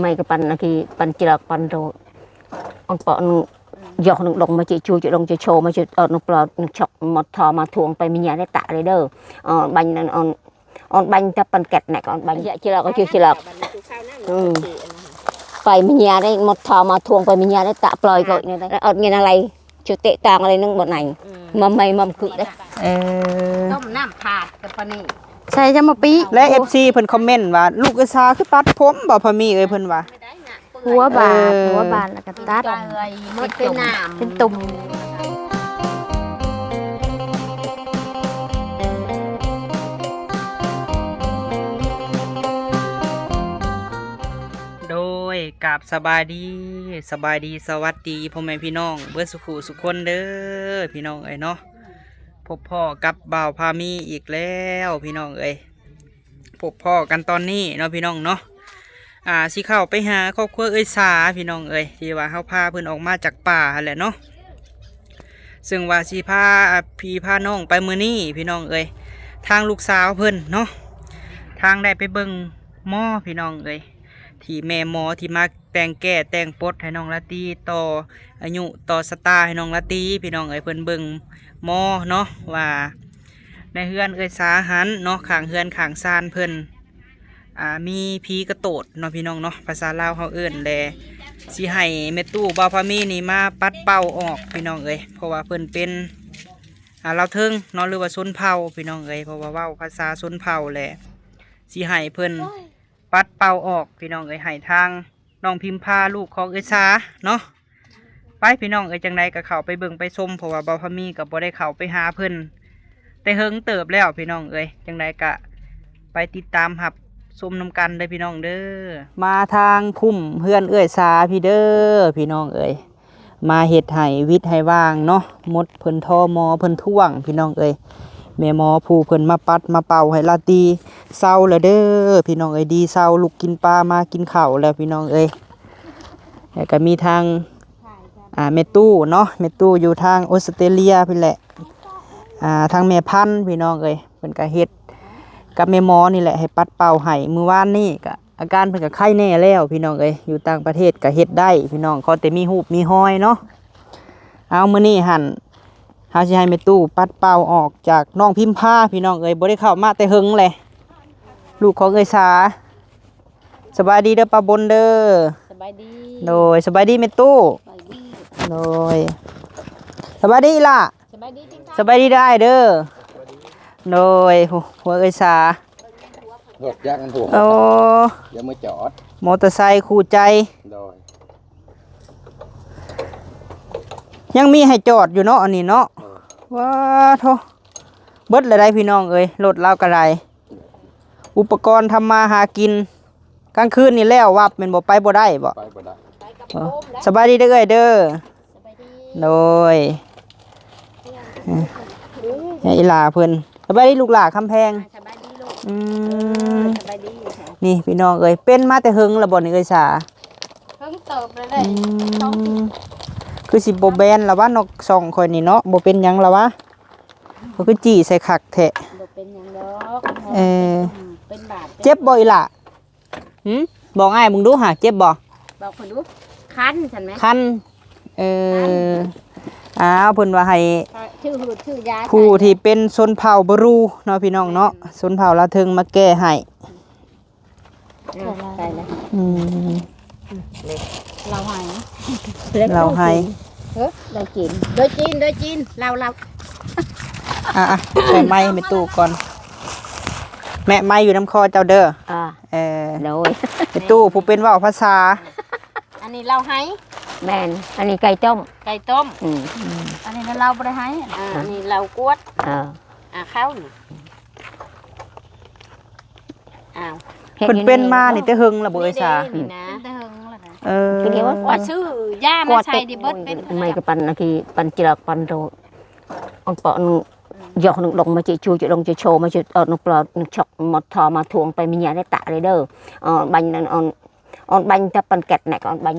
ໄມ້ກະປັນນະທີ່ ປັນຈິລາກະປັນໂຕ ອອນປອນ ຢອກໜຶ່ງດົງມາຈິຈູຈິດົງຈິໂຊມາຈິອອນປອນຊັອກໝົດທໍ່ມາທວງໄປມີເຍໄດ້ຕະເລີເດີ ອອນບັນ ອອນ ອອນບັນຕະປັນແກັດແນກ ອອນບັນເຍຈິລາກະຈິຈິລາກ ອືມ ໄປມີເຍໄດ້ໝົດທໍ່ມາທວງໄປມີເຍໄດ້ຕະປອຍກໍອອນເງິນອະໄລ ຈຸເຕະຕາງອະໄລໜຶ່ງບໍ່ໄນ ອືມ ມາໃໝ່ມາຄືເດ້ ເອີ ຕົ້ມນ້ຳຜາດກັບປານີ້ ໃສ່ຈະມາປີ ແລະ ເອັຟຊີ ເພິ່ນຄອມເມັນວ່າ ລູກເອື້ອຍສາຄືຕັດຜົມບໍ່ພະມີເອີຍ ເພິ່ນວ່າ ຫົວບາດ ເອີ ຫົວບາດແລ້ວກໍຕັດ ມັນເປັນໜາມ ເປັນຕຸ່ມ ໂດຍ ກາບສະບາຍດີ ສະບາຍດີ ສະຫວັດດີ ພໍ່ແມ່ພີ່ນ້ອງເບິດສູ່ຜູ້ສູ່ຄົນເດີ ພີ່ນ້ອງເອີຍເນາະ ພົບພໍ້ກັບບ່າວພາມີອີກແລ້ວ ພີ່ນ້ອງເອີຍ ພົບພໍ້ກັນຕອນນີ້ເນາະ ພີ່ນ້ອງເນາະ ອ່າ ຊິເຂົ້າໄປຫາຄອບຄົວເອື້ອຍສາ ພີ່ນ້ອງເອີຍ ທີ່ວ່າເຮົາພາເພິ່ນອອກມາຈາກປ່າຫັ້ນແຫຼະເນາະ ເຊິ່ງວ່າຊິພາ ອ່າ ພີ່ພານ້ອງໄປມື້ນີ້ ພີ່ນ້ອງເອີຍ ທາງລູກສາວເພິ່ນເນາະ ທາງໄດ້ໄປເບິ່ງໝໍ ພີ່ນ້ອງເອີຍ ທີ່ແມ່ໝໍທີ່ມາແຕ່ງແກ້ແຕ່ງປົດໃຫ້ນ້ອງລາຕີ ຕໍ່ອາຍຸຕໍ່ຊະຕາໃຫ້ນ້ອງລາຕີ ພີ່ນ້ອງເອີຍ ເພິ່ນເບິ່ງໝໍເນາະ ວ່າໃນເຮືອນເອື້ອຍສາຫັ້ນເນາະ ຂ້າງເຮືອນຂ້າງຊານເພິ່ນ ອ່າ ມີຜີກະໂຕດເນາະ ພີ່ນ້ອງເນາະ ພາສາລາວເຮົາເອີ້ນແຫຼະ ຊິໃຫ້ແມ່ຕູ້ບ່າວພາມີນີ້ມາປັດເປົ່າອອກ ພີ່ນ້ອງເອີຍ ເພາະວ່າເພິ່ນເປັນ ອ່າ ລາວເທິງເນາະ ຫຼືວ່າຊົນເຜົ່າ ພີ່ນ້ອງເອີຍ ເພາະວ່າເວົ້າພາສາຊົນເຜົ່າແຫຼະ ຊິໃຫ້ເພິ່ນ ປັດເປົ່າອອກ ພີ່ນ້ອງເອີຍ ໃຫ້ທາງນ້ອງພິມພາ ລູກຂອງເອື້ອຍສາເນາະ ໄປ ພີ່ນ້ອງເອີຍ ຈັ່ງໃດກໍເຂົ້າໄປເບິ່ງໄປຊົມ ເພາະວ່າບ່າວພາມີກໍບໍ່ໄດ້ເຂົ້າໄປຫາເພິ່ນແຕ່ເຫິງເຕີບແລ້ວ ພີ່ນ້ອງເອີຍ ຈັ່ງໃດກະໄປຕິດຕາມຮັບຊົມນຳກັນເດີ ພີ່ນ້ອງເດີ ມາທາງຄຸ້ມເຮືອນເອື້ອຍສາພີ້ເດີ ພີ່ນ້ອງເອີຍ. ມາເຮັດໃຫ້ວິດໃຫ້ວ່າງເນາະ ໝົດເພິ່ນທໍໝໍເພິ່ນທວງ ພີ່ນ້ອງເອີຍ ແມ່ໝໍຜູ້ເພິ່ນມາປັດມາເປົ່າໃຫ້ລາຕີເຊົາແລ້ວເດີ ພີ່ນ້ອງເອີຍ ດີເຊົາ ລຸກກິນປາມາກິນເຂົ້າແລ້ວ ພີ່ນ້ອງເອີຍ ແລ້ວກໍມີທາງ ອ່າ ແມ່ຕູ້ເນາະ ແມ່ຕູ້ຢູ່ທາງອົດສະເຕຣເລຍພຸ້ນແຫຼະ ອ່າ ທາງແມ່ພັນ ພີ່ນ້ອງເອີຍ ເພິ່ນກໍເຮັດກັບແມ່ໝໍນີ້ແຫຼະ ໃຫ້ປັດເປົ່າໃຫ້ ມື້ວານນີ້ກໍ ອາການເພິ່ນກໍໄຄແນ່ແລ້ວພີ່ນ້ອງເອີຍ ຢູ່ຕ່າງປະເທດກໍເຮັດໄດ້ພີ່ນ້ອງ ຂໍແຕ່ມີຮູບມີຮອຍເນາະ. ເອົາ ມື້ນີ້ຫັ້ນ ເຮົາຊິໃຫ້ແມ່ຕູ້ປັດເປົ່າອອກຈາກນ້ອງພິມພາພີ່ນ້ອງເອີຍ ບໍ່ໄດ້ເຂົ້າມາແຕ່ເຫິງແຫຼະ ລູກຂອງເອື້ອຍສາ. ສະບາຍດີເດີປ້າບົນເດີ. ສະບາຍດີ. ໂດຍ ສະບາຍດີແມ່ຕູ້. ສະບາຍດີ. ໂດຍ ສະບາຍດີອີ່ຫຼ້າ. ສະບາຍດີ ສະບາຍດີເດີອ້າຍເດີ. ໂດຍ ຫົວເອື້ອຍສາ ລົດຈັກຫັ້ນຜູ້ ໂອ້ ຢ່າມາຈອດ ມໍເຕີໄຊຄູ່ໃຈ. ໂດຍ ຍັງມີໃຫ້ຈອດຢູ່ເນາະ ອັນນີ້ເນາະ. ເອີ ວ້າໂທ້ ເບິດແລ້ວໄດ໋ພີ່ນ້ອງເອີຍ ລົດລາວກໍໄດ້ ອຸປະກອນທຳມາຫາກິນ ກາງຄືນນີ້ແລ້ວວັບແມ່ນບໍ່ ໄປບໍ່ໄດ້ບໍ່? ໄປບໍ່ໄດ້. ເອີ ສະບາຍດີເດີເອື້ອຍເດີ. ສະບາຍດີ. ໂດຍ ເອີ ອີ່ຫຼ້າເພິ່ນ ສະບາຍດີລູກຫຼ້າຄຳແພງ. ສະບາຍດີລູກ. ອືມ ເອີ ສະບາຍດີ. ນີ້ພີ່ນ້ອງເອີຍ ເປັນມາແຕ່ເຫິງແລ້ວບໍ່ນີ້ເອື້ອຍສາ? ເຫິງເຕີບແລ້ວເດ້. ອືມ ຄືຊິບໍ່ແບນລະວະ ນອກຊ່ອງຂ້ອຍນີ້ເນາະ ບໍ່ເປັນຫຍັງລະວະ ກໍຄືຈີ້ໃສ່ຄັກແທ້. ບໍ່ເປັນຫຍັງດອກ. ເອີ ເປັນບາດ. ເຈັບບໍ່ອີ່ຫຼ້າ? ຫື ບອກອ້າຍເບິ່ງດູຫາ ເຈັບບໍ່? ບອກຂ້ອຍດູ ຄັນຊັ້ນແມະ ຄັນ. ເອີ ອ້າວ ເພິ່ນວ່າໃຫ້ ຊື້ຫືດຊື້ຢາ ຜູ້ທີ່ເປັນຊົນເຜົ່າບຣູເນາະ ພີ່ນ້ອງເນາະ ຊົນເຜົ່າລາວເທິງມາແກ້ໃຫ້. ເອີ ໄປແລ້ວ. ອືມ ລາວໃຫ້ ລາວໃຫ້. ເອີ ລາວຈີນ ໂດຍຈີນ ໂດຍຈີນ ລາວ ລາວ. ອ່ະ ໃສ່ໄມແມ່ຕູ້ກ່ອນ ແມ່ ໄມຢູ່ນຳຄໍເຈົ້າເດີ. ອ່າ ເອີ ໂດຍ ແມ່ຕູ້ຜູ້ເປັນເວົ້າພາສາ. ອັນນີ້ລາວໃຫ້. ແມ່ນ ອັນນີ້ໄກ່ຕົ້ມ ໄກ່ຕົ້ມ. ອືມ ອັນນີ້ລາວບໍ່ໄດ້ໃຫ້. ອ່າ ອັນນີ້ລາວກວດ. ອ່າ ອ່າ ເຂົ້ານີ້. ອ້າວ ເພິ່ນເປັນມານີ້ແຕ່ເຫິງລະບໍ່ເອື້ອຍສາ? ນີ້ນະ ເປັນແຕ່ເຫິງລະນະ. ເອີ ຄືດຽວວ່າຊື້ຢາມາໃສ່ໄດ້ເບິດ ເປັນໄມ້ກະປັນນະທີ່ ປັນຈິລາກະປັນໂຕ ອອນປອນ ຢອກໜຶ່ງດົງມາຈິຈູຈິດົງຈິໂຊມາຈິອອນປອນຊັອກໝົດທໍ່ມາທວງໄປມີເຍໄດ້ຕະເລີເດີ ອອນບັນ ອອນ ອອນບັນຕະປັນແກັດແນກ ອອນບັນ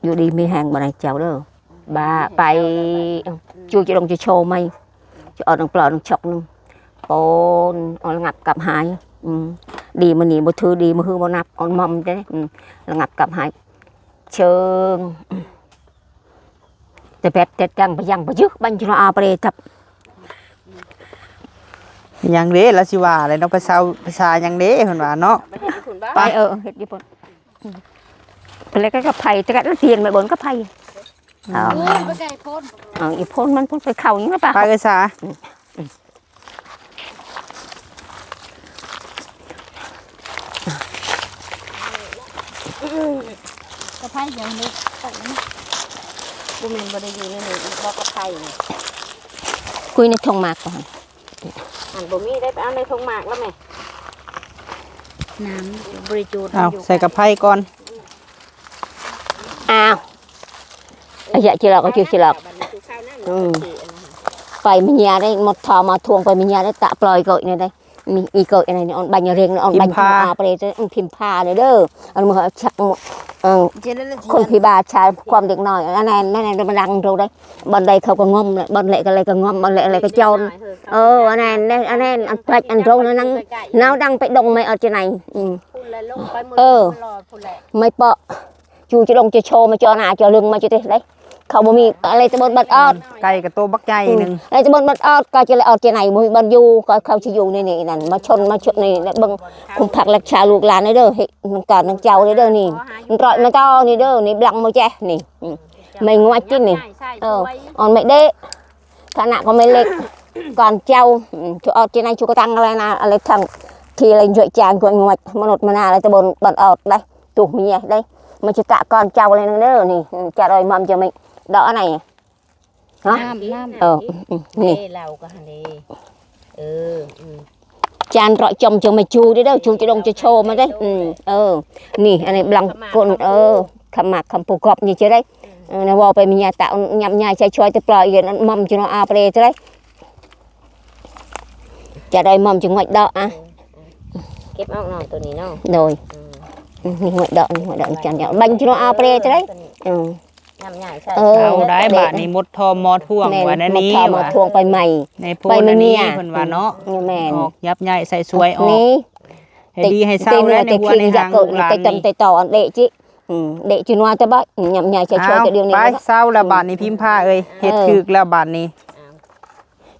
ຢູ່ດີມີແຮງບໍ່ນາຍເຈົ້າເດີ. ບາ ໄປ ຈູຈິດົງຈິໂຊໄມ້ ຈະອອກໜຶ່ງປອນຊັອກໜຶ່ງ ໂປນ ອອນລະງັບກັບຫາຍ. ອືມ ດີມື້ນີ້ບໍ່ຖື ດີມື້ຮືບໍ່ນັບ ອ່ອນມອມເດ້ ອືມ ລະງັບກັບໃຫ້ເຊີງ ແຕ່ແບດແຕ່ຈັ່ງໄປຍັງບໍ່ຍຶບັນຈຸລະອາປະເດທັບ ຫຍັງເດ້ ລາວຊິວ່າແຫຼະເນາະ ພາສາ ພາສາຫຍັງເດ້ ເພິ່ນວ່າເນາະ ໄປ ເອີ ເຮັດຢູ່ພຸ້ນ ເພິ່ນແລ້ວກໍໄຜ ແຕ່ກໍຕຽນໄປບົນກໍໄຜ ເອົາ ເອີ ໄປໄກໂພນ ເອົາ ອີໂພນມັນພຸ້ນໄປເຂົ້າຫຍັງລະປະ ໄປເອີສາ ກະໄພຍັງເດ້ ບໍ່ແມ່ນບໍ່ໄດ້ຢູ່ໃນນີ້ ບໍ່ກະໄພນີ້ ຄຸຍໃນຖົງໝາກກ່ອນ ອັນບໍ່ມີໄດ້ໄປເອົາໃນຖົງໝາກແລ້ວແມ່ ນ້ຳບໍ່ໄດ້ຈູດ ເອົາໃສ່ກະໄພກ່ອນ ອ້າວ ອາຍະຈິລອກ ອາຍະຈິລອກ ອືມ ໄປມະຍາໄດ້ໝົດທໍ່ມາທວງ ໄປມະຍາໄດ້ຕະປ່ອຍກໍອີກແນວໃດ ມີອີກກໍອີກແນວນີ້ ອ່ອນບັນຍາເລັ່ງ ອ່ອນບັນ ພິມພາ ອາປະເດ ພິມພາເດີ ອັນມື້ຊັກ ເອີ ຄົນພິບາດຊາຍຄວາມເດັກນ້ອຍ ອັນນັ້ນ ນັ້ນ ນັ້ນ ມັນດັງໂດໄດ ບ່ອນໃດເຂົາກໍງອມ ບ່ອນແລະກໍແລະກໍງອມ ບ່ອນແລະແລະກໍຈອນ ເອີ ອັນນັ້ນ ອັນນັ້ນ ອັນແປດ ອັນໂດນັ້ນ ນາວດັງໄປດົງໄມ້ອອດຈະໄນ ອືມ ເອີ ໄມ້ເປາະ ຈູຈະດົງຈະໂຊມາຈໍໜ້າຈໍລຶງມາຈະຕິໄດ ເຂົາບໍ່ມີອາໄລຕະບົນບັດອອດ ໄກ່ກະໂຕບັກໃຫຍ່ໜຶ່ງ ອາໄລຕະບົນບັດອອດ ກໍຈະໄລອອດຈະໄນ ບໍ່ມີບ່ອນຢູ່ ກໍເຂົາຊິຢູ່ໃນນີ້ນັ້ນ ມາຊົນມາຊົນໃນເບິ່ງຄຸມພັກລັກສາລູກຫຼານເດີ ເຮັດນຳການນຳເຈົ້າເດີນີ້ ມັນຮ້ອຍມາຕໍ່ນີ້ເດີ ນີ້ບລັງມາແຈະນີ້ ໄມ້ງວດກິນນີ້ ເອີ ອ່ອນໄມ້ເດ ຄະນະກໍໄມ້ເລັກ ການເຈົ້າ ອືມ ຈະອອດຈະໄນ ຈະກະຕັງອາໄລນາ ອາໄລທັງທີ່ໄລຈວຍຈາງຈວຍງວດ ມະນຸດມະນາ ອາໄລຕະບົນບັດອອດໄດ ຕູເມຍໄດ້ ມາຈະຕະກ່ອນເຈົ້າເລີຍເດີນີ້ ຈະດອຍມອມຈະໄມ່ດອກອັນໃດ ຮະ ນ້ຳ ນ້ຳ ເອີ ນີ້ ເອີ ເອີ ຈານເລາະຈົ່ມຈະໄມ່ຈູເດີ ຈູຈະດົງຈະໂຊມາເດີ ອືມ ເອີ ນີ້ ອັນນີ້ບລັງກົນ ເອີ ຄຳໝາກຄຳປູກອບນີ້ຈະໄດ້ ເອີ ນະເວົ້າໄປມີຍາຕະ ຍຳຍາໃຊ້ຊ່ວຍແຕ່ປອຍເຢັນ ມອມຈະເນາະອາປະເດຈະໄດ້ ຈະໄດ້ມອມຈະງວດດອກອະ ເກັບອອກເນາະ ໂຕນີ້ເນາະ ໂດຍ ອືມ ນີ້ງວດດອກ ນີ້ງວດດອກ ຈັນຍາວ ບັນຈຸເນາະອາປະເດຈະໄດ້ ອືມ ຍຳໃຫຍ່ໃສ່ ເອີ ເອົາໄດ້ບາດນີ້ ໝົດທໍ່ມໍທວງ ແມ່ນ ວ່າແນວນີ້ ໝົດທໍ່ມໍທວງ ວ່າໄປໃໝ່ ໃນໂພນອັນນີ້ເພິ່ນວ່າເນາະ ອືມ ແມ່ນ ອອກ ຍຳໃຫຍ່ໃສ່ຊ່ວຍອອກ ນີ້ ໃຫ້ດີໃຫ້ເຊົາແລ້ວ ໃນຫົວໃນຫາງລູກຫຼານນີ້ ແຕ່ຕອນເດະຈິ ອືມ ເດະຈິນົວແຕ່ບາດ ຍຳໃຫຍ່ໃສ່ຊ່ວຍແຕ່ດຽວນີ້ ໄປເຊົາແລ້ວບາດນີ້ ພິມພາເອີຍ ເຮັດຖືກແລ້ວບາດນີ້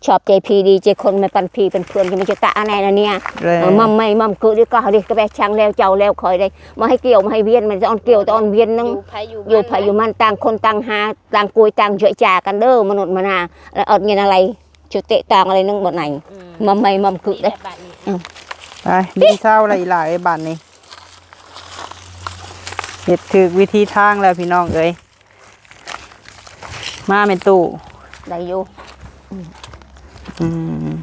ຊອບໃຈພີດີໃຈຄົນ ແມ່ປັນພີເປັນເພື່ອນ ຈະມາຈະຕະອັນໃດອັນເນຍ ເອີ ມອມໃໝ່ມອມກຶດີກວ່າເດ ກະແບະຊ່າງແລ້ວເຈົ້າແລ້ວຂ້ອຍໄດ ມາໃຫ້ກ່ຽວມາໃຫ້ວຽນ ມັນຈະອ່ອນກ່ຽວແຕ່ອ່ອນວຽນໜຶ່ງ ຢູ່ໃຜຢູ່ມັນ ຕ່າງຄົນຕ່າງຫາ ຕ່າງກຸຍຕ່າງຈວຍຈາກັນເດີ ມະນຸດມະນາ ແລະອອດເງິນອາໄລ ຈຸເຕະຕາງອາໄລໜຶ່ງບໍ່ໄນ ມອມໃໝ່ມອມກຶເດ້ ໄປ ມີເຊົາແລ້ວອີ່ຫຼ້າເອີຍ ບາດນີ້ ເຮັດຖືກວິທີທາງແລ້ວພີ່ນ້ອງເອີຍ ມາແມ່ຕູ້ ໄດ້ຢູ່ ອືມ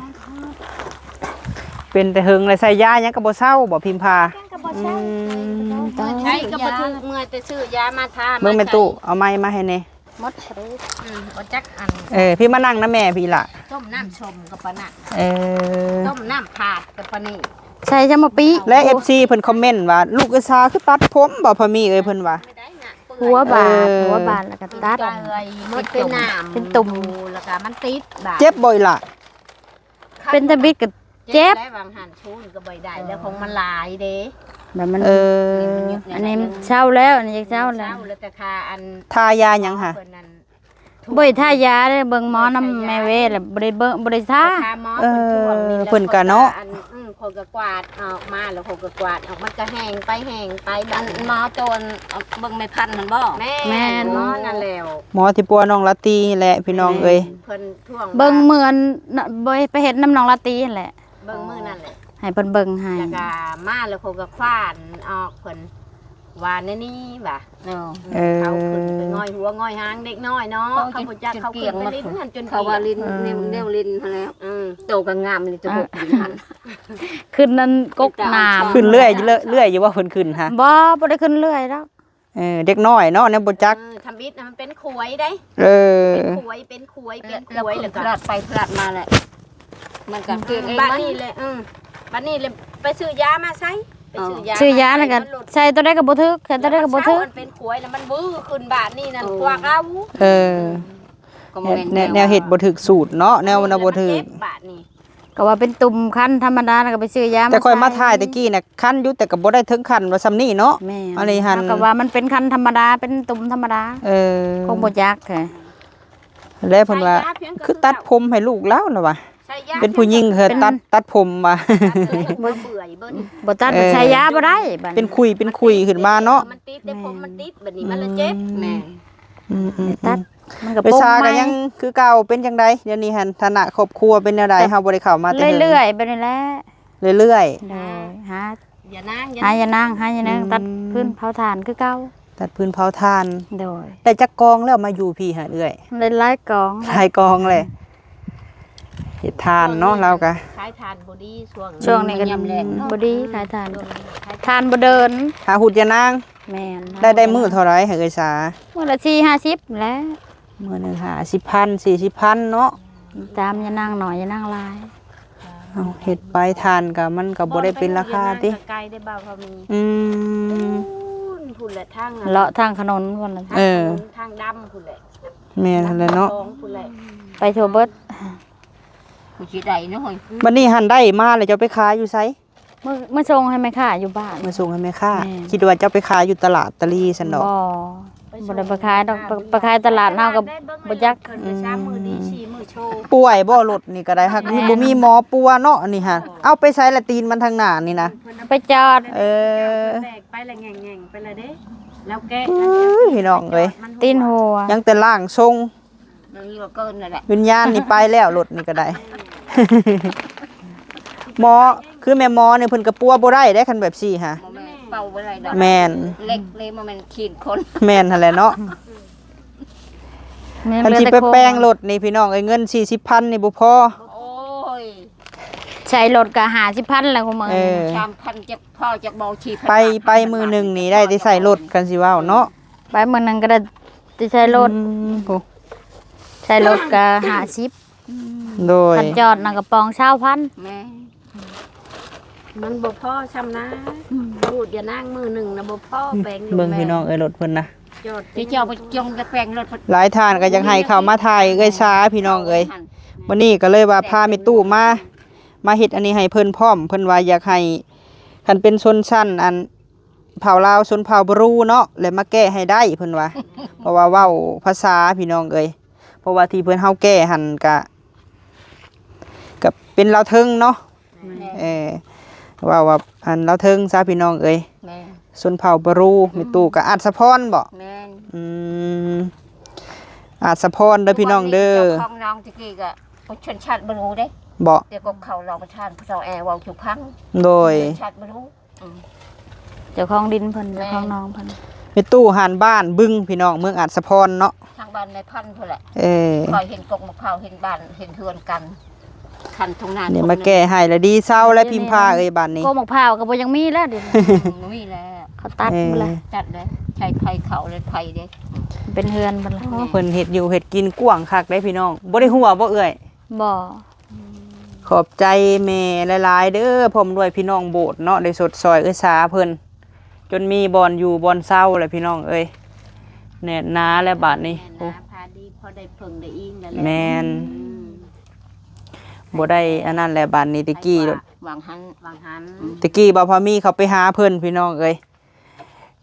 ເປັນແຕ່ເຫິງແລ້ວ ໃສ່ຢາຫຍັງກໍບໍ່ເຊົາບໍ່ ພິມພາ ອືມ ໃຊ້ກໍບໍ່ຖືກ ເມື່ອຍແຕ່ຊື້ຢາມາທາ ເບິ່ງແມ່ຕູ້ ເອົາໄມ້ມາໃຫ້ແດ່ ໝົດເລີຍ ອືມ ບໍ່ຈັກອັນ ເອີ ພີ່ມານັ່ງນຳແມ່ພີ້ລະ ຕົ້ມນ້ຳສົ້ມກັບປານນັ້ນ ເອີ ຕົ້ມນ້ຳຜາດກັບປານນີ້ ໃສ່ຈະມາປີ ແລະເອັຟຊີເພິ່ນຄອມເມັນວ່າ ລູກເອື້ອຍສາຄືຕັດຜົມບໍ່ ພະມີເອີຍ ເພິ່ນວ່າ ຫົວບາດ ເອີ ຫົວບາດແລ້ວກໍຕັດ ມັນເປັນໜາມ ເປັນຕຸ່ມ ແລ້ວກໍມັນຕິດບາດ ເຈັບບໍ່ອີ່ລະ ເປັນທຳອິດກໍເຈັບ ແລ້ວຫວ່າງຫັ້ນຊູນກໍບໍ່ໄດ້ ແລ້ວຂອງມັນຫຼາຍເດ້ ແບບມັນ ເອີ ອັນນີ້ມັນເຊົາແລ້ວ ອັນນີ້ເຊົາແລ້ວ ເຊົາແລ້ວ ແຕ່ຄາອັນ ທາຢາຫຍັງຫະ ບໍ່ໄດ້ທາຢາເດ້ ເບິ່ງໝໍນຳແມ່ເວລະ ບໍ່ໄດ້ເບິ່ງ ບໍ່ໄດ້ທາ ເອີ ເພິ່ນກະເນາະ ອືມ ຂ້ອຍກໍກວາດອອກມາ ແລ້ວຂ້ອຍກໍກວາດອອກ ມັນກໍແຫ້ງໄປແຫ້ງໄປ ອັນໝໍໂຕນເບິ່ງແມ່ພັນຫັ້ນບໍ່ ແມ່ນ ໝໍນັ້ນແຫຼ້ວ ໝໍທີ່ປົວນ້ອງລາຕີແຫຼະ ພີ່ນ້ອງເອີຍ ເບິ່ງເໝືອນ ໄປເຮັດນຳນ້ອງລາຕີຫັ້ນແຫຼະ ເບິ່ງມື້ນັ້ນແຫຼະ ໃຫ້ເພິ່ນເບິ່ງໃຫ້ ແລ້ວກໍມາແລ້ວເຂົາກໍຄວ້ານອອກ ເພິ່ນວ່າແນວນີ້ວ່າ ເອີ ເຂົາຂຶ້ນໄປງ່ອຍຫົວງ່ອຍຫາງເດັກນ້ອຍເນາະ ເຂົາບໍ່ຈັກ ເຂົາຂຶ້ນໄປຫຼິ້ນຫັ້ນຈົນ ເຂົາວ່າຫຼິ້ນແນວຫຼິ້ນຫັ້ນແຫຼ້ວ ໂຕກໍງາມນີ້ ໂຕກໍຫຼິ້ນຫັ້ນ ຂຶ້ນນັ້ນກົກນ້ຳ ຂຶ້ນເລື້ອຍເລື້ອຍຢູ່ບໍ່ ເພິ່ນຂຶ້ນຫະ ບໍ່ ບໍ່ໄດ້ຂຶ້ນເລື້ອຍດອກ ເອີ ເດັກນ້ອຍເນາະ ແນວບໍ່ຈັກ ເອີ ທຳອິດນະມັນເປັນຂວາຍເດ້ ເອີ ເປັນຂວາຍ ເປັນຂວາຍ ເປັນຂວາຍ ແລ້ວກໍພລັດໄປພລັດມາແຫຼະ ມັນກໍເກັ່ງເອງ ບັດນີ້ແຫຼະ ເອີ ບັດນີ້ແຫຼະ ໄປຊື້ຢາມາໃສ່ ໄປຊື້ຢາ ຊື້ຢາແລ້ວກໍໃສ່ຕົວໃດກໍບໍ່ຖືກ ໃສ່ຕົວໃດກໍບໍ່ຖືກ ມັນເຊົາອັນເປັນຂວາຍແລ້ວມັນວືຂຶ້ນບາດນີ້ນັ້ນ ເອີ ກວ່າເກົ່າ ເອີ ແນວເຮັດບໍ່ຖືກສູດເນາະ ແນວ ແນວບໍ່ຖືກ ບາດນີ້ ກໍວ່າເປັນຕຸ່ມຄັນທຳມະດາ ແລ້ວກໍໄປຊື້ຢາມາໃສ່. ແຕ່ຂ້ອຍມາຖ່າຍແຕ່ກີ້ນະ ຄັນຢູ່ ແຕ່ກໍບໍ່ໄດ້ເຖິງຂັ້ນວ່າສ່ຳນີ້ເນາະ. ແມ່ນ ອັນນີ້ຫັ້ນ ເຮົາກໍວ່າມັນເປັນຄັນທຳມະດາ ເປັນຕຸ່ມທຳມະດາ. ເອີ ຄົງບໍ່ຈັກແທ້. ແລ້ວເພິ່ນວ່າ ໃຊ້ຢາພຽງ ຄືຕັດຜົມໃຫ້ລູກລາວລະວ່າ ໃຊ້ຢາ ເປັນຜູ້ຍິງເຮີ ເປັນ ຕັດ ຕັດຜົມວ່າ ບໍ່ ບໍ່ເບື່ອຍເບິ່ງ ບໍ່ຕັດ ເອີ ໃຊ້ຢາບໍ່ໄດ້ບັດນີ້ ເປັນຂຸຍ ເປັນຂຸຍຂຶ້ນມາເນາະ. ມັນຕິດເດ້ ຜົມມັນຕິດ ບັດນີ້ມັນລະເຈັບ. ອືມ ແມ່ນ ອືມໆໆ ຕັດ ມັນກໍ ໄປຊາກໍຍັງຄືເກົ່າ. ເປັນຈັ່ງໃດດຽວນີ້ຫັ້ນ ຖານະຄອບຄົວເປັນແນວໃດ? ກໍ ເຮົາບໍ່ໄດ້ເຂົ້າມາແຕ່ເຫິງ ເລື້ອຍໆ ແບບນີ້ແຫຼະ ເລື້ອຍໆ. ໂດຍ ຫາ ຢານາງ ຫາຢານາງ ຫາຢານາງ ອືມ ຕັດຟືນເຜົາຖ່ານຄືເກົ່າ. ຕັດຟືນເຜົາຖ່ານ. ໂດຍ ໄດ້ຈັກກອງແລ້ວມາຢູ່ພີ້ຫັ້ນເອື້ອຍ? ໄດ້ຫຼາຍກອງ ຫຼາຍກອງເລີຍ. ເຮັດຖ່ານເນາະ ລາວກະຂາຍຖ່ານບໍ່ດີຊ່ວງ ຊ່ວງນີ້ກໍ ອືມ ຍາມແລ້ງເນາະ ບໍ່ດີ ອືມ ຂາຍຖ່ານ ຖ່ານບໍ່ເດີນ. ຫາຫຸດຢານາງ. ແມ່ນ ໄດ້ ໄດ້ມື້ເທົ່າໃດເອື້ອຍສາ? ມື້ລະສີ່ຫ້າສິບແຫຼະ. ມື້ໜຶ່ງຫ້າສິບພັນ ສີ່ສິບພັນເນາະ. ຕາມຢານາງໜ້ອຍ ຢານາງຫຼາຍ. ເອົາ ເຮັດໄປ ຖ່ານກໍ ມັນກໍບໍ່ໄດ້ເປັນລາຄາຕິ. ໄກເດ້ ບ່າວພາມີ. ອືມ ພຸ້ນ ພຸ້ນແຫຼະ ທາງ ເລາະທາງຖະໜົນພຸ້ນແຫຼະ. ເອີ ທາງດຳພຸ້ນແຫຼະ. ແມ່ນຫັ້ນແຫຼະເນາະ ສອງພຸ້ນແຫຼະ ໄປທົ່ວເບິດ. ຄືຊິໄດ້ເນາະ. ບັດນີ້ຫັ້ນໄດ້ມາແລ້ວ ເຈົ້າໄປຂາຍຢູ່ໃສ? ເມືອ ເມືອສົ່ງໃຫ້ແມ່ຄ້າຢູ່ບ້ານ. ເມືອສົ່ງໃຫ້ແມ່ຄ້າ. ແມ່ນ ຄິດວ່າເຈົ້າໄປຂາຍຢູ່ຕະຫຼາດຕະລີຊັ້ນດອກ. ບໍ່ ບໍ່ໄດ້ໄປຂາຍດອກ ໄປ ໄປຂາຍຕະຫຼາດເຮົາກໍບໍ່ຈັກ. ອືມ ປ່ວຍບໍ່? ລົດນີ້ກໍໄດ້ ຫາກມີ ບໍ່ມີໝໍປົວເນາະ ອັນນີ້ຫາ. ເອົາ ໄປໃສລະ ຕີນມັນທາງໜ້ານີ້ນະ? ໄປຈອດ. ເອີ ແຕກໄປລະ ແງ່ງໆ ໄປລະເດ້. ລາວແກະ ເອີຍ ພີ່ນ້ອງເອີຍ ຕີນຫົວ ຍັງແຕ່ຮ່າງຊົງ. ມັນຢູ່ເກີນນັ້ນແຫຼະ ວິນຍານນີ້ໄປແລ້ວ ລົດນີ້ກໍໄດ້. ໝໍ ຄືແມ່ໝໍນີ້ເພິ່ນກໍປົວບໍ່ໄດ້ເດ້ ຄັນແບບຊີ້ຫາ. ບໍ່ແມ່ນ ເປົ່າບໍ່ໄດ້ດອກ. ແມ່ນ ເຫຼັກເລີຍ ບໍ່ແມ່ນຂີນຄົນ. ແມ່ນຫັ້ນແຫຼະເນາະ. ແມ່ນ ຄັນຊິໄປແປງລົດນີ້ ພີ່ນ້ອງເອີຍ ເງິນສີ່ສິບພັນນີ້ບໍ່ພໍ. ໂອ້ຍ ໃຊ້ລົດກໍຫ້າສິບພັນແລ້ວ ຄຸມື້. ເອີ ສາມພັນ ຈັກພໍຈັກບໍ່ ສີ່ພັນ. ໄປ ໄປມື້ໜຶ່ງນີ້ໄດ້ແຕ່ໃຊ້ລົດ ຄັນຊິເວົ້າເນາະ. ໄປມື້ໜຶ່ງກໍໄດ້ແຕ່ໃຊ້ລົດ. ອືມ ໂອ້ ໃຊ້ລົດກໍຫ້າສິບ. ໂດຍ ຄັນຈອດນະກະປອງຊາວພັນ. ແມ່ນ ມັນບໍ່ພໍຊ້ຳນະ. ອືມ ຫຸດຢານາງມື້ໜຶ່ງນະບໍ່ພໍແປງ. ເບິ່ງພີ່ນ້ອງເອີຍ ລົດເພິ່ນນະ ຈອດ ຊິເຈົ້າໄປຈົ່ງຈະແປງລົດ. ຫຼາຍທ່ານກໍຢາກໃຫ້ເຂົ້າມາຖ່າຍເອື້ອຍສາ ພີ່ນ້ອງເອີຍ. ມື້ນີ້ກໍເລີຍວ່າພາແມ່ຕູ້ມາ ມາເຮັດອັນນີ້ໃຫ້ເພິ່ນພ້ອມ. ເພິ່ນວ່າຢາກໃຫ້ ຄັນເປັນຊົນຊັ້ນອັນ ເຜົ່າລາວຊົນເຜົ່າບຣູເນາະ ແລະມາແກ້ໃຫ້ໄດ້ເພິ່ນວ່າ. ເພາະວ່າເວົ້າພາສາພີ່ນ້ອງເອີຍ ເພາະວ່າທີ່ເພິ່ນເຮົາແກ້ຫັ້ນກະ ກະເປັນລາວເທິງເນາະ. ແມ່ນ ເອີ ເວົ້າວ່າອັນລາວເທິງຊະພີ່ນ້ອງເອີຍ. ແມ່ນ ຊົນເຜົ່າບຣູ. ອືມ ແມ່ຕູ້ກະອາດສະພອນບໍ? ແມ່ນ ອືມ ອາດສະພອນເດີພີ່ນ້ອງເດີ. ເຈົ້າຂອງນ້ອງຕະກີ້ກະຊົນຊາດບຣູເດ້. ບໍ? ແຕ່ກໍເຂົາລອງປະທານຜູ້ເຖົ້າແອເວົ້າສູ່ຟັງ. ໂດຍ ຊົນຊາດບຣູ. ອືມ ເຈົ້າຂອງດິນເພິ່ນ ແມ່ນ ເຈົ້າຂອງໜອງເພິ່ນ. ແມ່ຕູ້ຫານບ້ານບຶງ ພີ່ນ້ອງ ເມືອງອາດສະພອນເນາະ. ທາງບ້ານແມ່ພັນພຸ້ນແຫຼະ. ເອີ ຂ້ອຍເຫັນກົກໝາກພ້າວ ເຫັນບ້ານ ເຫັນເຮືອນກັນ ຄັນທົ່ງນາ. ນີ້ມາແກ້ໃຫ້ລະດີເຊົາແລ້ວ ພິມພາເອີຍ ບາດນີ້. ກົກໝາກພ້າວກໍບໍ່ຍັງມີແລ້ວດຽວນີ້. ບໍ່ມີແລ້ວ ເຂົາຕັດໝົດແລ້ວ. ເອີ ຕັດເດ້ ໃຊ້ໄຜເຂົາເລີຍ ໄຜເດ້ ເປັນເຮືອນເພິ່ນລະ. ໂອ້ ເພິ່ນເຮັດຢູ່ເຮັດກິນກວ້າງຄັກເດ້ພີ່ນ້ອງ. ບໍ່ໄດ້ຮົ່ວບໍ່ເອື້ອຍ? ບໍ່. ຂອບໃຈແມ່ຫຼາຍໆເດີ ພ້ອມດ້ວຍພີ່ນ້ອງໂບດເນາະ ໄດ້ຊົດຊ່ອຍເອື້ອຍສາເພິ່ນ ຈົນມີບ່ອນຢູ່ບ່ອນເຊົາແລ້ວພີ່ນ້ອງເອີຍ. ແໜ້ນໜາແລ້ວບາດນີ້. ແໜ້ນໜາ ໂອ້ ພາດີພໍໄດ້ເພິ່ງໄດ້ອີງແລ້ວແຫຼະ. ແມ່ນ ອືມ ບໍ່ໄດ້ອັນນັ້ນແຫຼະບາດນີ້. ແຕ່ກີ້ ຫວ່າງຫັ້ນ ຫວ່າງຫັ້ນ ແຕ່ກີ້ບ່າວພາມີເຂົ້າໄປຫາເພິ່ນພີ່ນ້ອງເອີຍ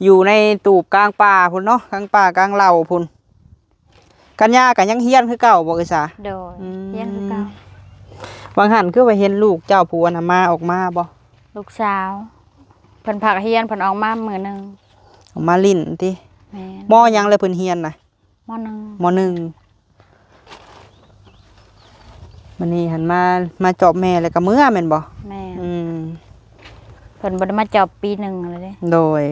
ຢູ່ໃນຕູບກາງປ່າພຸ້ນເນາະ ກາງປ່າກາງເຫຼົ່າພຸ້ນ. ກັນຍາກໍຍັງຮຽນຄືເກົ່າບໍ່ ເອື້ອຍສາ? ໂດຍ ອືມ ຮຽນຄືເກົ່າ. ຫວ່າງຫັ້ນຄືວ່າເຫັນລູກເຈົ້າຜູ້ອັນນະມາ ອອກມາບໍ່? ລູກສາວ ເພິ່ນພັກຮຽນ ເພິ່ນອອກມາມື້ໜຶ່ງ. ອອກມາຫຼິ້ນຕິ? ແມ່ນ. ມໍຫຍັງແລ້ວເພິ່ນຮຽນນະ? ມໍໜຶ່ງ. ມໍໜຶ່ງ. ມື້ນີ້ຫັ້ນມາ ມາຈອບແມ່ແລ້ວກໍເມືອແມ່ນບໍ່? ແມ່ນ. ອືມ ເພິ່ນບໍ່ໄດ້ມາຈອບປີໜຶ່ງແລ້ວເດ້. ໂດຍ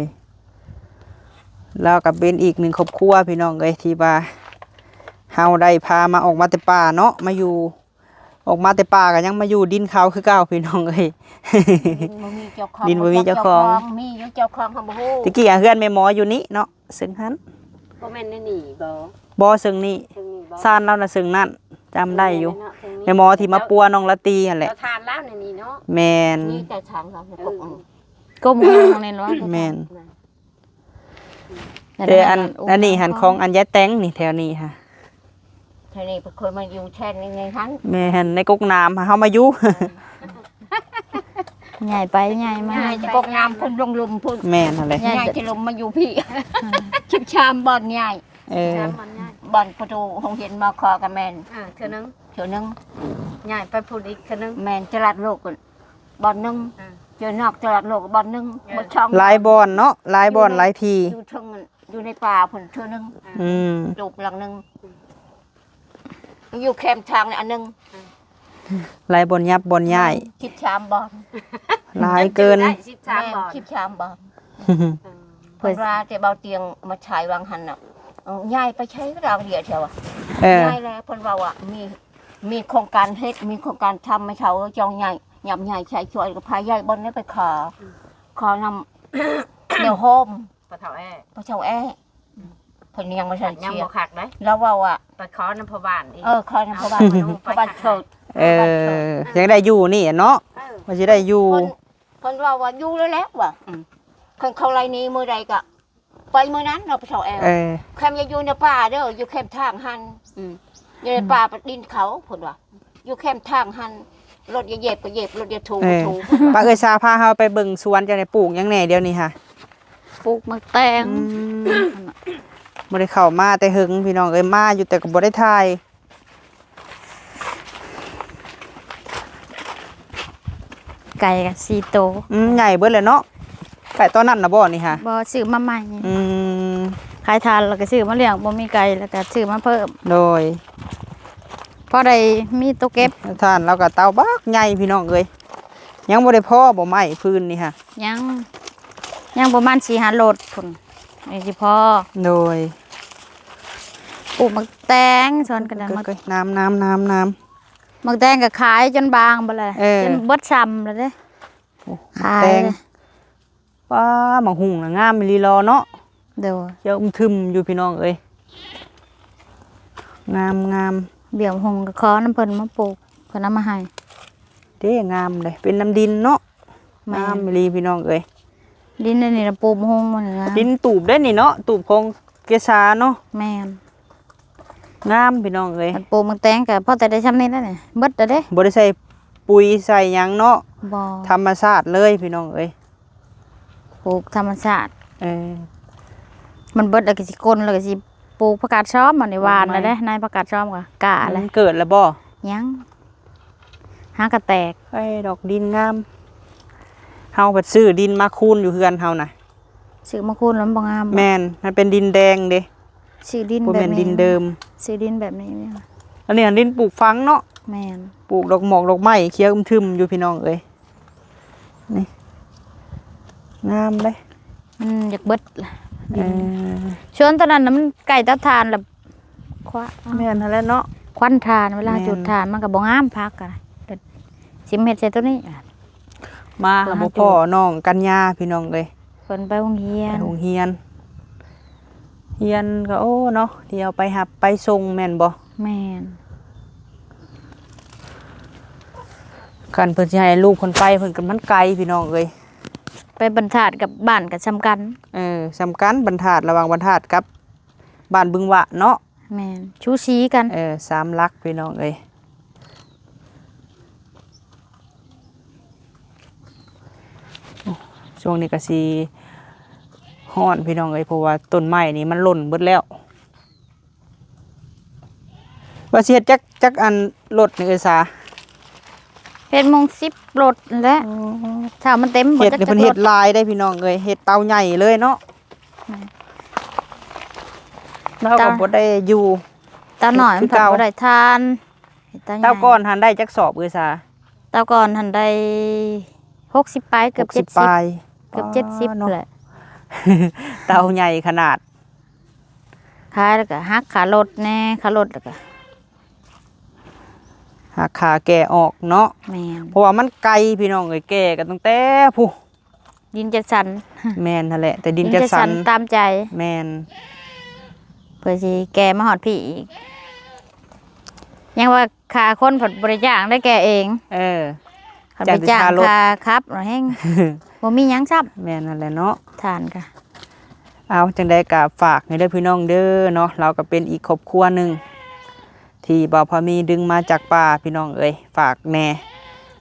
ລາວກໍເປັນອີກໜຶ່ງຄອບຄົວພີ່ນ້ອງເອີຍ ທີ່ວ່າເຮົາໄດ້ພາມາ ອອກມາແຕ່ປ່າເນາະ ມາຢູ່ ອອກມາແຕ່ປ່າກໍຍັງມາຢູ່ດິນເຂົາຄືເກົ່າພີ່ນ້ອງເອີຍ. ດິນບໍ່ມີເຈົ້າຂອງ ດິນບໍ່ມີເຈົ້າຂອງ ບໍ່ຈັກເຈົ້າຂອງ. ມີຢູ່ເຈົ້າຂອງເຮົາບໍ່ຮູ້. ຕະກີ້ເຮືອນແມ່ໝໍຢູ່ນີ້ເນາະ ເຊິ່ງຫັ້ນ ບໍ່ແມ່ນໃນນີ້ບໍ່? ບໍ່ ເຊິ່ງນີ້ ເຊິ່ງນີ້ບໍ່? ຊານລາວນະເຊິ່ງນັ້ນ ຈຳໄດ້ຢູ່. ເອີ ເນາະ ເຊິ່ງນີ້ ແມ່ໝໍທີ່ມາປົວນ້ອງລາຕີຫັ້ນແຫຼະ. ເຈົ້າທານລາວໃນນີ້ເນາະ. ແມ່ນ ມີເຈົ້າທານລາວໃນກົກ. ເອີ ກົກເມືອງນີ້ເນາະ. ແມ່ນ. ແຕ່ອັນ ອັນນີ້ຫັ້ນຂອງອັນຍາຍແຕງນີ້ ແຖວນີ້ຫະ. ແຖ ນີ້ເພິ່ນເຄີຍມາຢູ່ແທ່ນໃນຫັ້ນ ແມ່ນ ໃນກົກນ້ຳເຮົາມາຢູ່ ໃຫຍ່ໄປໃຫຍ່ມາ ໃຫຍ່ຈາກກົກນ້ຳພຸ້ນ ລົງລຸ່ມພຸ້ນ ແມ່ນຫັ້ນແຫຼະ ໃຫຍ່ຈາກລຸ່ມມາຢູ່ພີ້ ສິບສາມບ່ອນໃຫຍ່ ເອີ ສິບສາມບ່ອນໃຫຍ່ ບ່ອນປະຕູໂຮງຮຽນ ມຂ ກໍແມ່ນ ເອີ ເທື່ອໜຶ່ງ ເທື່ອໜຶ່ງ ໃຫຍ່ໄປພຸ້ນອີກເທື່ອໜຶ່ງ ແມ່ນຕະຫຼາດໂລກ ບ່ອນໜຶ່ງ ອ່າ ຢູ່ນອກຕະຫຼາດໂລກບ່ອນໜຶ່ງ ເອີ ເບິດຊ່ອງ ຫຼາຍບ່ອນເນາະ ຫຼາຍບ່ອນ ຢູ່ໃນ ຫຼາຍທີ່ ຢູ່ເທິງ ຢູ່ໃນປ່າພຸ້ນເທື່ອໜຶ່ງ ອ່າ ອືມ ຕູບຫຼັງໜຶ່ງ ຢູ່ແຄມທາງນີ້ອັນໜຶ່ງ ອ່າ ຫຼາຍບ່ອນຫຍັບບ່ອນຍ້າຍ ສິບສາມບ່ອນ ຫຼາຍເກີນ ສິບສາມບ່ອນ ແມ່ນ ສິບສາມບ່ອນ ເອີ ເພິ່ນວ່າແຕ່ເບົາຕຽງມາຖ່າຍຫວ່າງຫັ້ນນະ ເອີ ຍ້າຍໄປໃສກໍດອກເດຍແຖວ ເອີ ຍ້າຍແລ້ວ ເພິ່ນເວົ້າວ່າມີ ມີໂຄງການເຮັດ ມີໂຄງການທຳ ແມ່ເຖົ້າເອີຍ ເຈົ້າໃຫຍ່ ຫຍັບໃຫຍ່ໃສ່ຊ່ວຍ ກໍພາຍ້າຍບ່ອນນີ້ໄປຂໍ ຂໍນຳ ແນວໂຮມ ພໍ່ເຖົ້າແອ້ ພໍ່ເຖົ້າແອ້ ເພິ່ນຍັງບໍ່ທັນ ຍັງບໍ່ຄັກເດ້ ລາວເວົ້າວ່າ ໄປຂໍນຳພໍ່ບ້ານອີກ ເອີ ຂໍນຳພໍ່ບ້ານ ພໍ່ບ້ານເກີດ ເອີ ຢາກໄດ້ຢູ່ນີ້ເນາະ ເອີ ວ່າຊິໄດ້ຢູ່ ເພິ່ນ ເພິ່ນເວົ້າວ່າຢູ່ແລ້ວແຫຼະວ່າ ອືມ ຄັນເຂົາໄລ່ໜີມື້ໃດກໍ ໄປມື້ນັ້ນເນາະ ພໍ່ເຖົ້າແອ້ ເອີ ຄຳຢ່າຢູ່ໃນປ່າເດີ ຢູ່ແຄມທາງຫັ້ນ ອືມ ຢູ່ໃນປ່າ ອືມ ປະດິນເຂົາ ເພິ່ນວ່າ ຢູ່ແຄມທາງຫັ້ນ ລົດຢ່າຢຽບກໍຢຽບ ລົດຢ່າຖູ ເອີ ຖູ ປະເອື້ອຍສາພາເຮົາໄປເບິ່ງສວນເຈົ້ານີ້ ປູກຫຍັງແດ່ດຽວນີ້ຫະ? ປູກໝາກແຕງ ອືມ ບໍ່ໄດ້ເຂົ້າມາແຕ່ເຫິງພີ່ນ້ອງເອີຍ ມາຢູ່ແຕ່ກໍບໍ່ໄດ້ຖ່າຍ. ໄກ່ກໍສີ່ໂຕ ອືມ ໃຫຍ່ເບິດແລ້ວເນາະ ໄກ່ຕອນນັ້ນນະບໍ່ນີ້ຫະ? ບໍ່ ຊື້ມາໃໝ່ ອືມ ຂາຍຖ່ານແລ້ວກໍຊື້ມາລ້ຽງ ບໍ່ມີໄກ່ແລ້ວກໍຊື້ມາເພີ່ມ ໂດຍ ພໍໄດ້ມີໂຕເກັບ ຖ່ານລາວກໍເຕົາບັກໃຫຍ່ພີ່ນ້ອງເອີຍ ຍັງບໍ່ໄດ້ພໍບໍ່ໄມ້ຟືນນີ້ຫະ? ຍັງ ຍັງປະມານສີ່ຫ້າລົດພຸ້ນ ນີ້ຊິພໍ ໂດຍ ປູກໝາກແຕງ ສວນກໍໄດ້ ເອີ ໝາກ ເອີ ງາມໆໆໆ ໝາກແຕງກໍຂາຍຈົນບາງເບິດແລ້ວ ເອີ ຈົນເບິດຊຳແລ້ວເດ້ ໂອ້ ຂາຍ ໝາກແຕງ ປາ ໝາກຫຸ່ງນະງາມອີ່ຫຼີຫຼໍເນາະ ໂດຍ ຂຽວອຶ້ມທຶ່ມຢູ່ພີ່ນ້ອງເອີຍ ງາມໆ ບຽວຫົງກໍຂໍນຳເພິ່ນມາປູກ ເພິ່ນເອົາມາໃຫ້ ເດ້ ງາມເດ້ ເປັນນ້ຳດິນເນາະ ແມ່ນ ງາມອີ່ຫຼີພີ່ນ້ອງເອີຍ ດິນອັນນີ້ລະປູກຫົງມັນງາມ ດິນຕູບເດ້ນີ້ເນາະ ຕູບຂອງເກສາເນາະ ແມ່ນ ງາມພີ່ນ້ອງເອີຍ ມັນປູກໝາກແຕງກໍພໍແຕ່ໄດ້ຊ່ຳນີ້ແຫຼະນີ້ ເບິດແລ້ວເດ້ ບໍ່ໄດ້ໃສ່ປຸ໋ຍໃສ່ຫຍັງເນາະ ບໍ່ ທຳມະຊາດເລີຍພີ່ນ້ອງເອີຍ ປູກທຳມະຊາດ ເອີ ມັນເບິດແລ້ວກໍຊິກົ້ນ ແລ້ວກໍຊິປູກຜັກກາດຊອມ ອັນນີ້ຫວ່ານແລ້ວເດ້ ໃນຜັກກາດຊອມກໍກ້າແລ້ວ ມັນເກີດແລ້ວບໍ່? ຍັງ ຫາກະແຕກ ເອີຍ ດອກດິນງາມ ເຮົາພັດຊື້ດິນມາຄູນຢູ່ເຮືອນເຮົານະ ຊື້ມາຄູນແລ້ວມັນບໍ່ງາມ ແມ່ນ ມັນເປັນດິນແດງເດ້ ຊື້ດິນ ບໍ່ແມ່ນດິນເດີມ ຊື້ດິນແບບນີ້ ອັນນີ້ຫັ້ນດິນປູກຝັງເນາະ ແມ່ນ ປູກດອກໝອກດອກໄມ້ຂຽວອຶ້ມທຶ່ມຢູ່ພີ່ນ້ອງເອີຍ ນີ້ ງາມເດ້ ມັນຢາກເບິດລະ ເອີ ຊ່ວງຕອນນັ້ນນະມັນໃກ້ເຕົາຖ່ານລະ ຄວະ ແມ່ນຫັ້ນແຫຼະເນາະ ຄວັນຖ່ານ ເວລາ ແມ່ນ ຈຸດຖ່ານມັນກໍບໍ່ງາມ ຜັກກໍ ຊິມາເຮັດໃສ່ໂຕນີ້ ມາຫາບໍ່ພໍ້ນ້ອງກັນຍາພີ່ນ້ອງເອີຍ ເພິ່ນໄປໂຮງຮຽນ ໄປໂຮງຮຽນ ຮຽນກໍ ໂອ້ ເນາະ ດຽວໄປຮັບໄປສົ່ງແມ່ນບໍ່? ແມ່ນ ຄັນເພິ່ນຊິໃຫ້ລູກເພິ່ນໄປ ເພິ່ນກໍ ມັນໄກພີ່ນ້ອງເອີຍ ໄປບັນທາດກັບບ້ານກໍສ່ຳກັນ ເອີ ສ່ຳກັນ ບັນທາດ ລະຫວ່າງບັນທາດກັບ ບ້ານບຶງຫວານເນາະ ແມ່ນ ຊູຊີກັນ ເອີ ສາມຫຼັກພີ່ນ້ອງເອີຍ ໂອ້ ຊ່ວງນີ້ກໍຊິຮ້ອນພີ່ນ້ອງເອີຍ ເພາະວ່າຕົ້ນໄມ້ນີ້ມັນຫຼົ່ນເບິດແລ້ວ ວ່າຊິເຮັດຈັກ ຈັກອັນລົດນີ້ເອື້ອຍສາ? ເຮັດໂມງສິບລົດແຫຼະ ອໍ ຖ້າມັນເຕັມ ເຮັດນີ້ເພິ່ນເຮັດຫຼາຍເດ້ພີ່ນ້ອງເອີຍ ເຮັດເຕົາໃຫຍ່ເລີຍເນາະ ແມ່ນ ລາວກໍບໍ່ໄດ້ຢູ່ ເຕົານ້ອຍມັນພັດບໍ່ໄດ້ທານ ເຕົາໃຫຍ່ ເຕົາກ່ອນຫັ້ນໄດ້ຈັກສອບເອື້ອຍສາ? ເຕົາກ່ອນຫັ້ນໄດ້ຫົກສິບປາຍ ເກືອບເຈັດສິບ ເກືອບເຈັດສິບແຫຼະ ເຕົາໃຫຍ່ຂະໜາດ ຂາຍແລ້ວກໍຫັກຄ່າລົດແດ່ ຄ່າລົດແລ້ວກໍ ຫາກຄ່າແກ່ອອກເນາະ ແມ່ນ ເພາະວ່າມັນໄກພີ່ນ້ອງເອີຍ ແກ່ກໍຕັ້ງແຕ່ພຸ້ນ ດິນຈັດສັນ ແມ່ນຫັ້ນແຫຼະ ແຕ່ດິນຈັດສັນ ຕາມໃຈ ແມ່ນ ເພື່ອຊິແກ່ມາຮອດພີ້ອີກ ຍັງວ່າຄ່າຄົນພັດບໍ່ໄດ້ຈ້າງໄດ້ແກ່ເອງ ເອີ ຄັນໄປຈ້າງຄ່າຂັບແຮງ ບໍ່ມີຫຍັງຊ້ຳ ແມ່ນຫັ້ນແຫຼະເນາະ ທ່ານກະ ເອົາ ຈັ່ງໃດກໍຝາກໃຫ້ເດີພີ່ນ້ອງເດີເນາະ ລາວກໍເປັນອີກຄອບຄົວໜຶ່ງ ທີ່ບ່າວພາມີດຶງມາຈາກປ່າ ພີ່ນ້ອງເອີຍ, ຝາກແດ່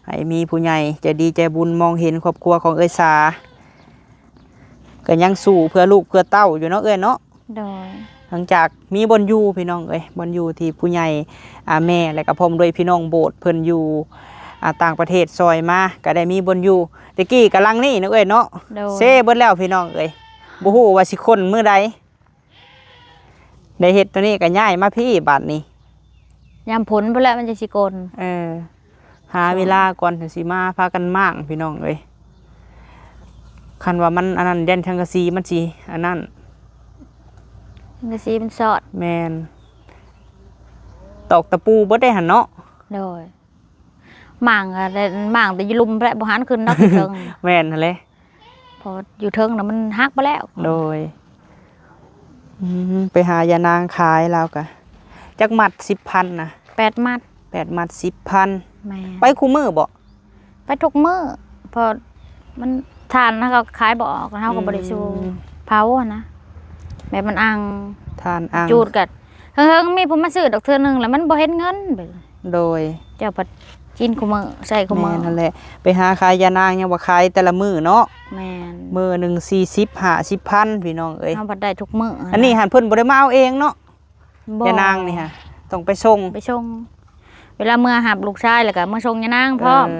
ໃຫ້ມີຜູ້ໃຫຍ່ໃຈດີໃຈບຸນມອງເຫັນຄອບຄົວຂອງເອື້ອຍສາ ກໍຍັງສູ້ເພື່ອລູກເພື່ອເຕົ້າຢູ່ເນາະເອື້ອຍເນາະ. ໂດຍ ຫຼັງຈາກມີບ່ອນຢູ່ ພີ່ນ້ອງເອີຍ, ບ່ອນຢູ່ທີ່ຜູ້ໃຫຍ່ ອາ ແມ່ ແລະກໍພ້ອມດ້ວຍພີ່ນ້ອງໂບດເພິ່ນຢູ່ ອາ ຕ່າງປະເທດຊ່ອຍມາ ກໍໄດ້ມີບ່ອນຢູ່. ແຕ່ກີ້ກໍຫຼັງນີ້ເນາະເອື້ອຍເນາະ. ໂດຍ ເຊເບິດແລ້ວ ພີ່ນ້ອງເອີຍ, ບໍ່ຮູ້ວ່າຊິຄົນມື້ໃດ. ໄດ້ເຮັດໂຕນີ້ກໍຍ້າຍມາພີ້ບາດນີ້. ຍາມຝົນພຸ້ນແຫຼະມັນຈັ່ງຊິກົນ. ເອີ ຫາເວລາກ່ອນຈັ່ງຊິມາພາກັນມ້າງ ພີ່ນ້ອງເອີຍ. ຄັນວ່າມັນອັນນັ້ນ ຢ້ານສັງກະສີມັນຊິອັນນັ້ນ ສັງກະສີມັນຊອດ. ແມ່ນ ຕອກຕະປູເບິດໄດ້ຫັ້ນເນາະ. ໂດຍ ມ້າງກໍໄດ້ ມ້າງແຕ່ຢູ່ລຸ່ມພຸ້ນແຫຼະ ບໍ່ຫັນຂຶ້ນດອກຢູ່ເທິງ. ແມ່ນຫັ້ນແຫຼະ ເພາະຢູ່ເທິງນະມັນຫັກໄປແລ້ວ. ໂດຍ ອືມ ໄປຫາຍານາງຂາຍລາວກະ ຈັກມັດ ສິບພັນນະ? ແປດມັດ. ແປດມັດ ສິບພັນ. ແມ່ນ ໄປຄູ່ມື້ບໍ່? ໄປທຸກມື້ ເພາະມັນ ຖ່ານເຮົາກໍຂາຍບໍ່ອອກ ເຮົາກໍບໍ່ໄດ້ສູ່ ອືມ ເຜົາຫັ້ນນະ ແບບມັນອັ່ງ ຖ່ານອັ່ງ ຈູດກໍ ເຫິງໆ ມີຜູ້ມາຊື້ດອກເທື່ອໜຶ່ງ ແລ້ວມັນບໍ່ເຫັນເງິນ. ໂດຍ ເຈົ້າພັດກິນຄູ່ມື້ ໃຊ້ຄູ່ມື້. ແມ່ນຫັ້ນແຫຼະ ໄປຫາຂາຍຢານາງຍັງວ່າຂາຍແຕ່ລະມື້ເນາະ. ແມ່ນ ມື້ໜຶ່ງສີ່ສິບ ຫ້າສິບພັນ ພີ່ນ້ອງເອີຍ. ເຮົາພັດໄດ້ທຸກມື້. ອັນນີ້ຫັ້ນເພິ່ນບໍ່ໄດ້ມາເອົາເອງເນາະ? ບໍ່ ຢານາງນີ້ຫະ ຕ້ອງໄປສົ່ງ. ໄປສົ່ງ ເວລາເມືອຮັບລູກຊາຍ ແລ້ວກໍເມືອສົ່ງຢານາງພ້ອມ. ເອີ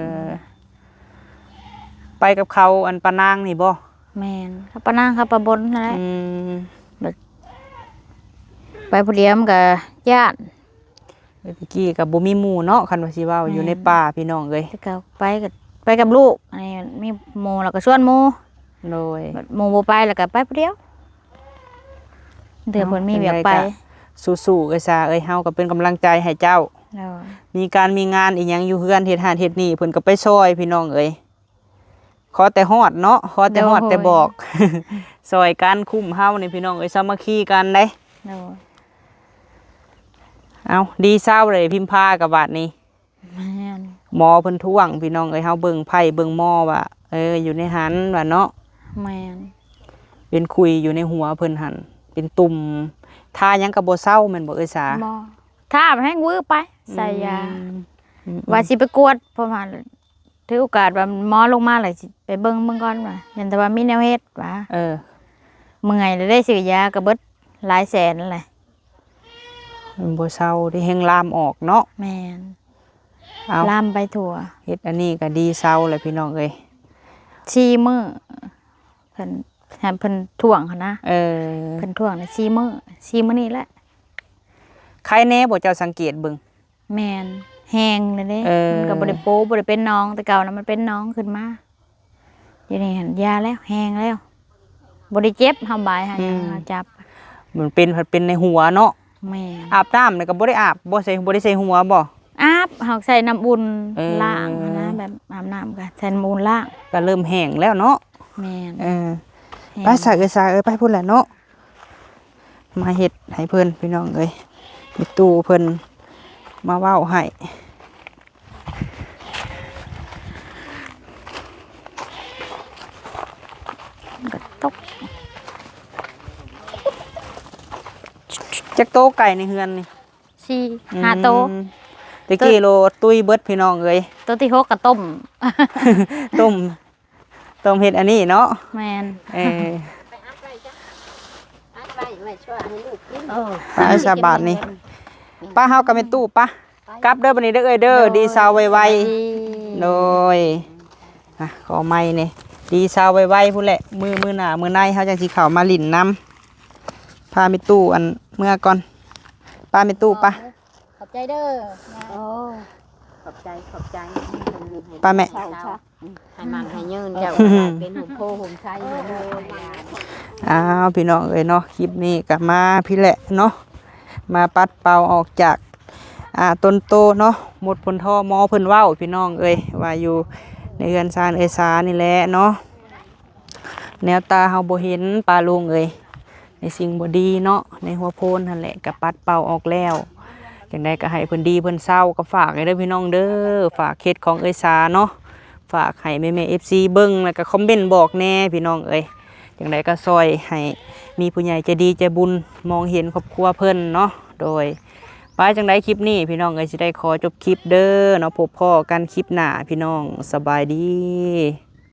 ໄປກັບເຂົາ ອັນ ປ້ານາງນີ້ບໍ່? ແມ່ນ ເຂົາປ້ານາງ ເຂົາປ້າບົນຫັ້ນແຫຼະ. ອືມ ແບບໄປຜູ້ດຽວມັນກໍຢ້ານ. ແຕ່ກີ້ກໍບໍ່ມີໝູ່ເນາະ ຄັນວ່າຊິເວົ້າ ໂດຍ ຢູ່ໃນປ່າ ພີ່ນ້ອງເອີຍ. ແຕ່ກໍໄປກໍໄປກັບລູກ ອັນນີ້ມີໝູ່ແລ້ວກໍຊວນໝູ່. ໂດຍ ໝູ່ບໍ່ໄປແລ້ວກໍໄປຜູ້ດຽວ ເທື່ອເພິ່ນມີວຽກໄປ. ເນາະ ຈັ່ງໃດກໍສູ້ໆ ເອື້ອຍສາເອີຍ, ເຮົາກໍເປັນກຳລັງໃຈໃຫ້ເຈົ້າ. ໂດຍ ມີການມີງານອີ່ຫຍັງຢູ່ເຮືອນ ເຮັດຮ້ານເຮັດນີ້ ເພິ່ນກໍໄປຊ່ອຍ ພີ່ນ້ອງເອີຍ. ຂໍແຕ່ຮອດເນາະ ຂໍແຕ່ຮອດ ໂດຍ ແຕ່ບອກ ຊ່ອຍກັນຄຸ້ມເຮົານີ້ ພີ່ນ້ອງເອີຍ, ສາມັກຄີກັນເດ້. ໂດຍ ເອົ້າ ດີເຊົາເລີຍພິມພາກັບບາດນີ້. ແມ່ນ ໝໍເພິ່ນທ້ວງ ພີ່ນ້ອງເອີຍ, ເຮົາເບິ່ງໄພ້ເບິ່ງໝໍວ່າ ເອີ ຢູ່ໃນຫັ້ນວ່າເນາະ. ແມ່ນ ເປັນຂຸຍຢູ່ໃນຫົວເພິ່ນຫັ້ນ ເປັນຕຸ່ມ, ທາຫຍັງກໍບໍ່ເຊົາແມ່ນບໍ່ເອື້ອຍສາ? ບໍ່ ທາແຮງວືໄປ ໃສ່ຢາ. ອືມ ອືມໆ ວ່າຊິໄປກວດ ເພາະວ່າ ຖືໂອກາດວ່າໝໍລົງມາແລ້ວ ຊິໄປເບິ່ງເບິ່ງກ່ອນວ່າ ຢ້ານແຕ່ວ່າມີແນວເຮັດວ່າ. ເອີ ເມື່ອຍແລ້ວເດ້ ຊື້ຢາກໍເບິດຫຼາຍແສນແຫຼະ. ມັນບໍ່ເຊົາເດ້ ແຮງລາມອອກເນາະ. ແມ່ນ ເອົ້າ ລາມໄປທົ່ວ. ເຮັດອັນນີ້ກໍດີເຊົາແຫຼະ ພີ່ນ້ອງເອີຍ. ສີ່ມື້ ເພິ່ນ ໃຫ້ເພິ່ນທ້ວງຫັ້ນນະ. ເອີ ເພິ່ນທ້ວງນະ ສີ່ມື້ ສີ່ມື້ນີ້ແຫຼະ. ໄຄແນ່ບໍ່ ເຈົ້າສັງເກດເບິ່ງ? ແມ່ນ ແຫ້ງແລ້ວເດ້. ເອີ ມັນກໍບໍ່ໄດ້ໂປ ບໍ່ໄດ້ເປັນໜອງ, ແຕ່ເກົ່ານະມັນເປັນໜອງຂຶ້ນມາ. ດຽວນີ້ຫັ້ນຢາແລ້ວ ແຫ້ງແລ້ວ ບໍ່ໄດ້ເຈັບ. ເຮົາບາຍ ເຮົາຫຍັງ ເຮົາຈັບ ມັນເປັນ ເປັນໃນຫົວເນາະ. ແມ່ນ ອາບນ້ຳນີ້ກໍບໍ່ໄດ້ອາບ ບໍ່ໃສ່ ບໍ່ໄດ້ໃສ່ຫົວບໍ່? ອາບ ເຮົາໃສ່ນ້ຳອຸ່ນ ເອີ ລ້າງຫັ້ນນະ ແບບອາບນ້ຳກໍໃສ່ນ້ຳອຸ່ນລ້າງ ກໍເລີ່ມແຫ້ງແລ້ວເນາະ. ແມ່ນ ເອີ ແຫ້ງ ໄປຊະເອື້ອຍສາເອີຍ ໄປພຸ້ນແຫຼະເນາະ. ມາເຮັດໃຫ້ເພິ່ນ ພີ່ນ້ອງເອີຍ, ມີຕູ້ເພິ່ນມາເວົ້າໃຫ້. ມັນກໍຕົກ. ຈັກໂຕໄກ່ໃນເຮືອນນີ້? ສີ່ ອືມ ຫ້າໂຕ. ແຕ່ກີ້ໂລດຕຸ້ຍເບິດ ພີ່ນ້ອງເອີຍ. ໂຕທີຫົກກໍຕົ້ມ ຕົ້ມ ຕ້ອງເຮັດອັນນີ້ເນາະ. ແມ່ນ ເອີ ໄປຊະບາດນີ້ ປ້າເຮົາກັບແມ່ຕູ້ ໄປ ກັບເດີ ບັດນີ້ເດີເອື້ອຍເດີ. ໂດຍ ດີເຊົາໄວໆ. ສະບາຍດີ. ໂດຍ ອ່ະ ຂໍໄມ້ນີ້ ດີເຊົາໄວໆ ພຸ້ນແຫຼະ. ມື້ ມື້ໜ້າມື້ໃນເຮົາຈັ່ງຊິເຂົ້າມາຫຼິ້ນນຳ. ພາແມ່ຕູ້ ອັນ ເມືອກ່ອນ. ໄປແມ່ຕູ້ ໄປ. ຂອບໃຈເດີ. ໂອ້ ຂອບໃຈ ຂອບໃຈ. ໄປແມ່. ເຊົາ ເຊົາ. ໃຫ້ໝັ້ນໃຫ້ຍືນເຈົ້າ ເປັນຮົ່ມໂພຮົ່ມໄຊ. ອ້າວ ພີ່ນ້ອງເອີຍເນາະ, ຄລິບນີ້ກໍມາພີ້ແຫຼະເນາະ, ມາປັດເປົ່າອອກຈາກ ອ່າ ຕົ້ນໂຕເນາະ. ໝົດຜົນທໍ້ ໝໍເພິ່ນເວົ້າ ພີ່ນ້ອງເອີຍ, ວ່າຢູ່ໃນເຮືອນຊານເອື້ອຍສານີ້ແຫຼະເນາະ. ແນວຕາເຮົາບໍ່ເຫັນ ປ້າລຸງເອີຍ, ໃນສິ່ງບໍ່ດີເນາະ ໃນຫົວໂພນຫັ້ນແຫຼະ ກໍປັດເປົ່າອອກແລ້ວ. ຈັ່ງໃດກໍໃຫ້ເພິ່ນດີເພິ່ນເຊົາ. ກໍຝາກໃຫ້ເດີພີ່ນ້ອງເດີ, ຝາກເຂດຂອງເອື້ອຍສາເນາະ, ຝາກໃຫ້ແມ່ໆ ເອັຟຊີ ເບິ່ງ ແລ້ວກໍຄອມເມັນບອກແດ່ພີ່ນ້ອງເອີຍ. ຈັ່ງໃດກໍຊ່ອຍໃຫ້ມີຜູ້ໃຫຍ່ໃຈດີໃຈບຸນມອງເຫັນຄອບຄົວເພິ່ນເນາະ. ໂດຍ ໄປ ຈັ່ງໃດຄລິບນີ້ພີ່ນ້ອງເອີຍ ຊິໄດ້ຂໍຈົບຄລິບເດີເນາະ. ພົບພໍ້ກັນຄລິບໜ້າພີ່ນ້ອງ ສະບາຍດີ.